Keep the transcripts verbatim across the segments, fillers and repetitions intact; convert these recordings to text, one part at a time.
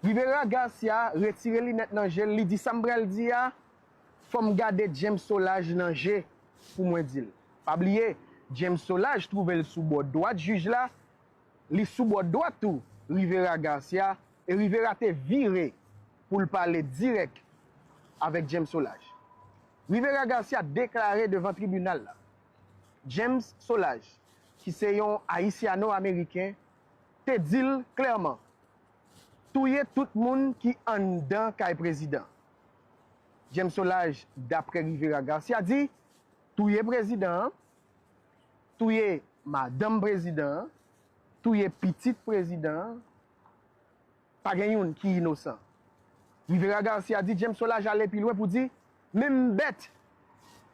Rivera Garcia retire linèt nan je l, li di, "Sa m pral di a, fò m gade James Solages nan je pou mwen di l." Pa bliye, James Solages twouve l sou bò dwat jij la, li sou bò dwat tou Rivera Garcia, e Rivera te vire pou l pale dirèk avèk James Solages. Rivera Garcia deklare devan tribinal la, James Solages, ki se yon Ayisyano-Ameriken, te di l klèman, "Touye tout moun ki anndan kay prezidan." James Solages, daprè Rivera Garcia, di, "Touye prezidan an, touye madanm prezidan an, touye pitit prezidan an, pa gen youn ki inosan." Rivera Garcia di James Solages ale pi lwen pou di, "Menm bèt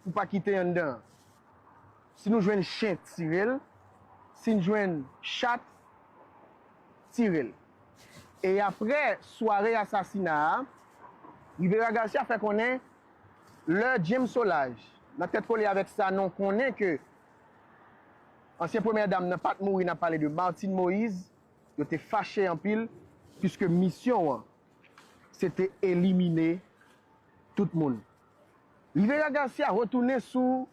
ou pa kite anndan an. Si nou jwenn chen, tire l. Si n jwenn chat, tire l." E apre sware asasina a, Rivera Garcia fè konnen lè James Solages, nan tèt kole avèk Sanon, konnen ke ansyen premyè dam nan pa t mouri, n ap pale de Martine Moïse, yo te fache anpil, piske misyon an, se te elimine tout moun. Rivera Garcia retounen sou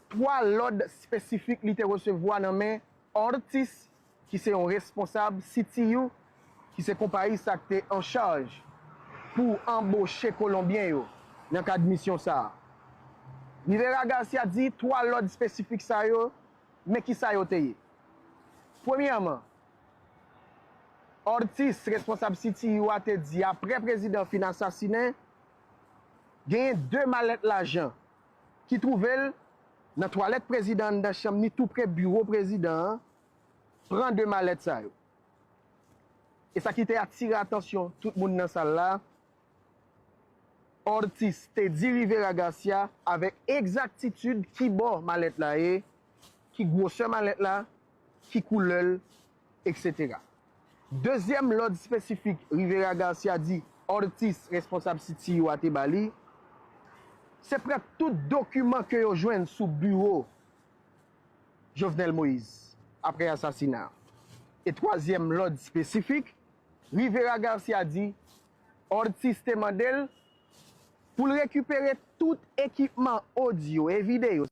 twa lòd espesifik li te resevwa nan men Ortiz, ki se yon responsab C T U, ki se konpayi sa k te an chaj pou anboche Kolonbyen yo nan kad misyon sa a. Rivera Garcia di twa lòd espesifik sa yo, men ki sa yo te ye. Premyèman, Ortiz, responsab C T U a, te di, apre prezidan fin asasinen, genyen de malèt lajan ki twouve l nan twalèt prezidan anndan chanm ni tou pre biwo prezidan an, pran de malèt sa yo. E sa ki te atire atansyon tout moun nan sal la, Ortiz te di Rivera Garcia avèk egzaktitid ki bò malèt la ye, ki gwosè malèt la, ki koulè l, etsetera. Dezyèm lòd espesifik Rivera Garcia di Ortiz, responsab C T U a, te ba li, se pran tout dokiman ke yo jwenn sou biwo Jovenel Moïse apre asasina a. E twazyèm lòd espesifik, Rivera Garcia di Ortiz te mande l pou l rekipere tout ekipman odyo e videyo